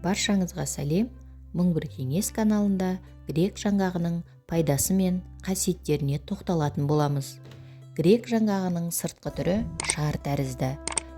Баршаңызға сәлем! 1001 кеңес каналында грек жаңғағының пайдасы мен қасиеттеріне тоқталатын боламыз. Грек жаңғағының сыртқы түрі шар тәрізді.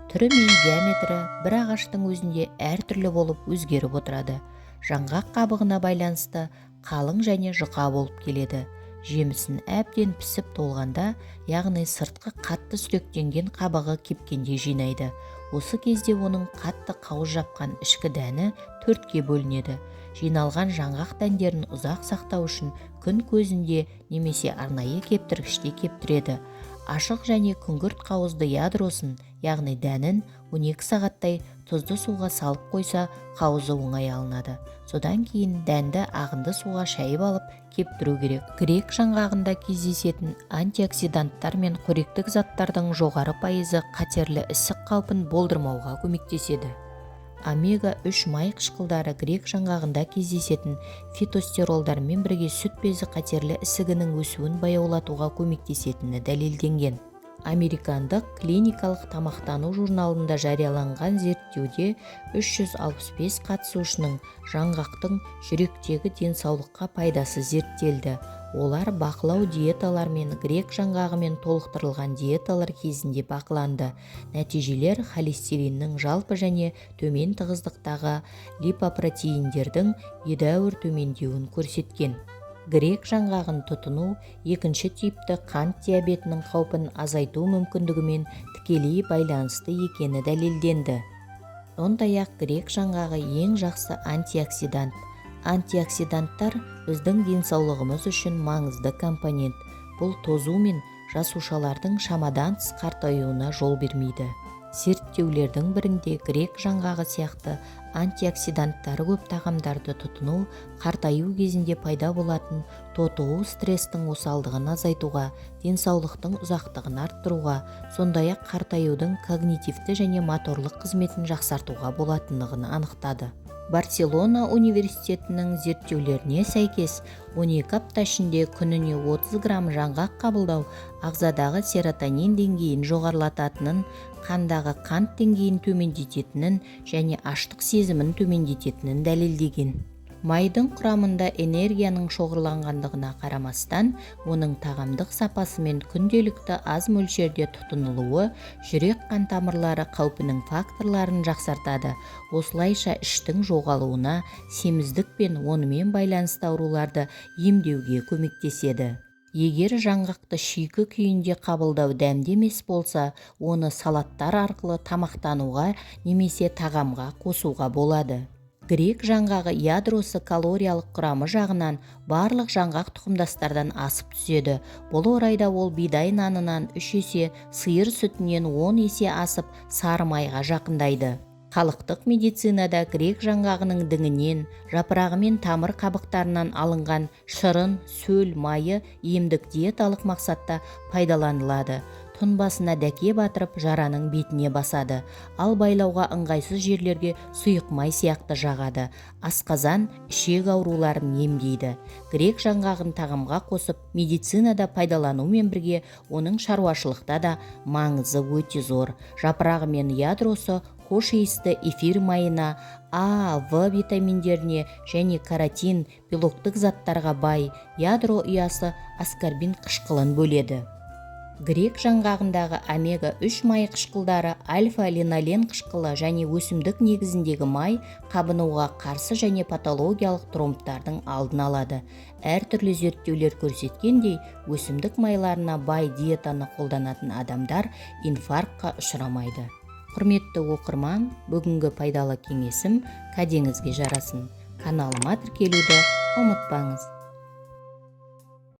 Түрі мен диаметрі бір ағаштың өзінде әртүрлі болып өзгеріп отырады. Жаңғақ қабығына байланысты қалың және жұқа болып келеді. Жемісін әбден пісіп толғанда, яғни сыртқы қатты сүректенген қабығы кепкенде жинайды. Осы кезде оның қатты қауыз жапқан ішкі дәні төртке бөлінеді. Жиналған жаңғақ дәндерін ұзақ сақтау үшін күн көзінде немесе арнайы кептіргіште кептіреді. Ашық және күңгірт қауызды ядросын, яғни дәнін 12 сағаттай тұзды суға салып қойса, қауызы оңай алынады. Содан кейін дәнді ағынды суға шайып алып, кептіру керек. Грек жаңғағында кездесетін антиоксиданттар мен қоректік заттардың жоғары пайызы қатерлі ісік қаупін болдырмауға көмектеседі. Омега-3 май қышқылдары грек жаңғағында кездесетін фитостеролдармен бірге сүт безі қатерлі ісігінің өсуін баяулатуға көмектесетіні дәлелденген. Американдық клиникалық тамақтану журналында жарияланған зерттеуде 365 қатысушының жаңғақтың жүректегі денсаулыққа пайдасы зерттелді. Олар бақылау диеталар мен грек жаңғағымен толықтырылған диеталар кезінде бақыланды. Нәтижелер холестериннің жалпы және төмен тығыздықтағы липопротеиндердің едәуір төмендеуін көрсеткен. Грек жаңғағын тұтыну екінші типті қант диабетінің қаупін азайту мүмкіндігімен тікелей байланысты екені дәлелденді. Сондай-ақ грек жаңғағы ең жақсы антиоксидант. Антиоксиданттар біздің денсаулығымыз үшін маңызды компонент. Бұл тозу мен жасушалардың шамадан тыс қартаюына жол бермейді. Зерттеулердің бірінде грек жаңғағы сияқты антиоксиданттары көп тағамдарды тұтыну қартаю кезінде пайда болатын тотығу стресстің осалдығын азайтуға, денсаулықтың ұзақтығын арттыруға, сондай-ақ қартаюдың когнитивті және моторлық қызметін жақсартуға болатындығын анықтады. Барселона университетінің зерттеулеріне сәйкес, 12 апта ішінде күніне 30 грамм жаңғақ қабылдау ағзадағы серотонин деңгейін жоғарылататынын, қандағы қант деңгейін төмендететінін және аштық сезімін төмендететінін дәлелдеген. Майдың құрамында энергияның шоғырланғандығына қарамастан, оның тағамдық сапасы мен күнделікті аз мөлшерде тұтынылуы жүрек-қан тамырлары қаупінің факторларын жақсартады. Осылайша іштің жоғалуына, семіздік пен онымен байланысты ауруларды емдеуге көмектеседі. Егер жаңғақты шикі күйінде қабылдау дәмді емес болса, оны салаттар арқылы тамақтануға немесе тағамға қосуға болады. Грек жаңғағы ядросы калориялық құрамы жағынан барлық жаңғақ тұқымдастардан асып түседі. Бұл орайда ол бидай нанынан 3 есе, сиыр сүтінен 10 есе асып, сары майға жақындайды. Халықтық медицинада грек жаңғағының діңінен, жапырағы мен тамыр қабықтарынан алынған шырын, сөл майы емдік, диеталық мақсатта пайдаланылады. Тұнбасына дәке батырып, жараның бетіне басады, ал байлауға ыңғайсыз жерлерге сұйық май сияқты жағады. Асқазан, ішек ауруларын емдейді. Грек жаңғағын тағамға қосып, медицинада пайдаланумен бірге оның шаруашылықта да маңызы өте зор. Жапырағы мен ядросы хош иісті эфир майына, А, В витаминдеріне және каротин, белоктық заттарға бай. Ядро ұясы аскорбин қышқылын бөледі. Грек жаңғағындағы омега-3 май қышқылдары, альфа-линолен қышқылы және өсімдік негізіндегі май қабынуға қарсы және патологиялық тромбтардың алдын алады. Әртүрлі зерттеулер көрсеткендей, өсімдік майларына бай диетаны қолданатын адамдар инфарктқа ұшырамайды. Құрметті оқырман, бүгінгі пайдалы кеңесім кәдеңізге жарасын. Каналыма тіркелуді ұмытпаңыз.